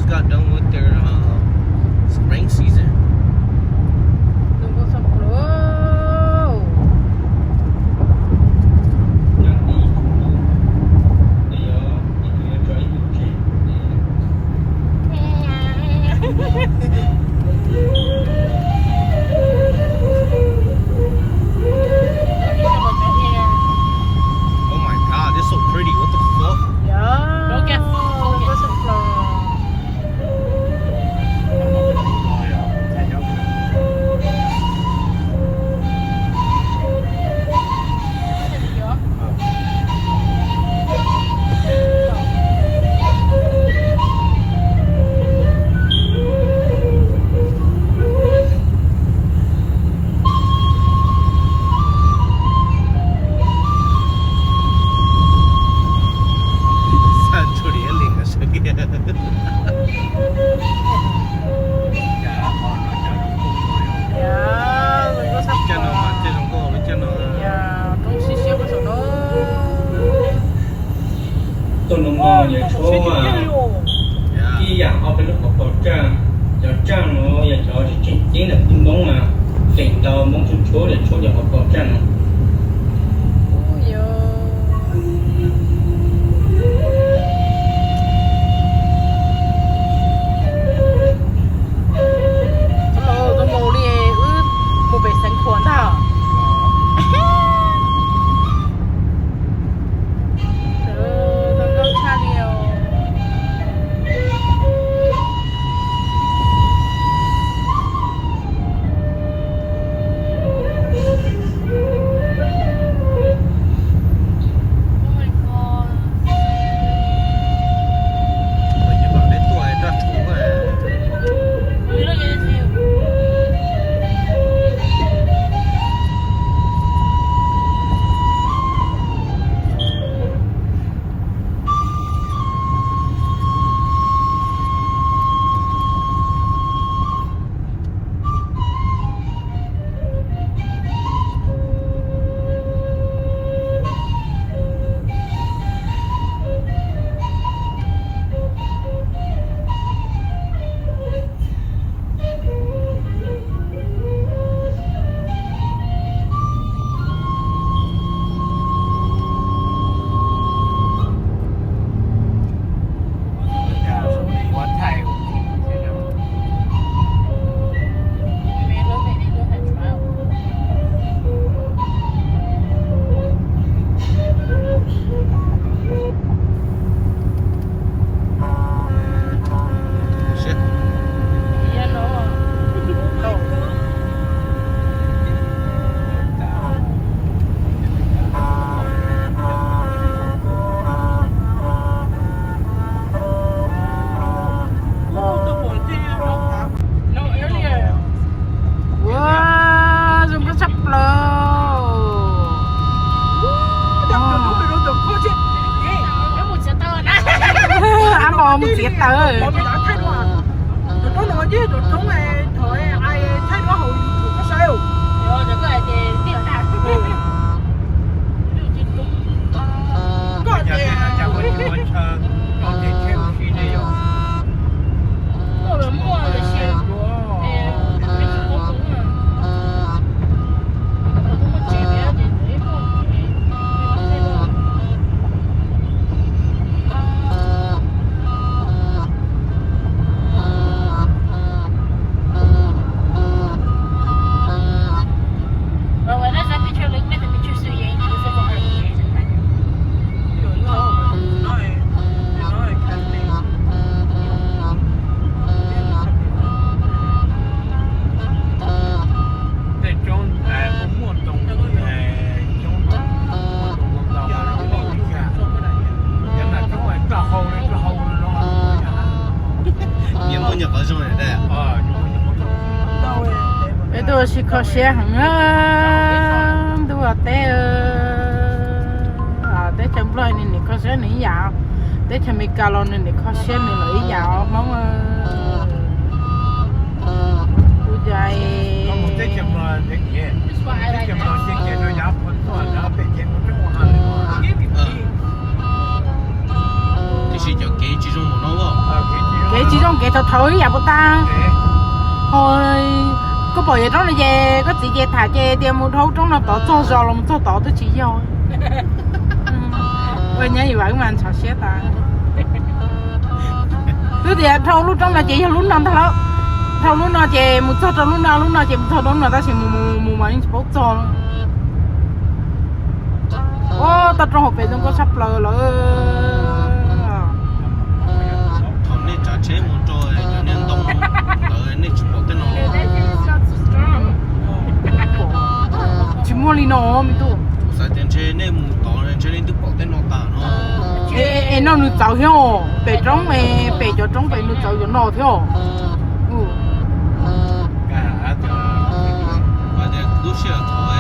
Got done with their uh, spring season. Oh my god, this is so pretty. What the fuck? Yeah. Go get food. Go get some flower. Tuaj no yog tshuab ib yam ob peb lub hauv paus tsaj. Cov tsaj no yog cov tseem ceeb ntawm peb Hmoob feem ntau Hmoob tshuab tshuab yog tshuab cov hauv paus tsaj no. Mus li wb mus pem Xeev Khuam ntag. Ua, zoo nkauj tshaj plaws. Ab, mus txiav taws. Peb tuaj ua si kho siab heev na, ntuj teb. Teb chaws Nplog nws nim kho siab nws ib yam, teb chaws Amelikas los nws nim kho siab nws lawm ib yam os Hmoob. Kuv cais Tsis cov kev tsis zoo mus no. Kev tsis zoo kev thaum thaum ib yam puas tas. Ho koj pom yog roob no ces koj txiv ces tham ces tias mus dhau roob no tod txog zos los mus txog tod twb tsis yog. Ua nyab Yus Vam wb mas ntxhov siab tas. Twb tias dhau lub roob no ces yog lub no ntag lawm. Dhau lub no ces mus txog rau lub no, lub no ces mus txog rau lub no tab sis mus mus mus mas yeej tsis paub txog. Ua toj roob hauv pes zoo nkauj tshaj plaws lawm. Thaum nej tsav tsheb mus rau cov niag ntoo ntawd nej tsis pom tej no. Tsis muaj li no me tub. Kuv xav tias ntshe nej mus tod ntshe nej twb pom tej no tas no. Es no nws txawv thiab os, pem roob, pem cov roob pem nws txawv cov no thiab os. Lub sij hawm thaum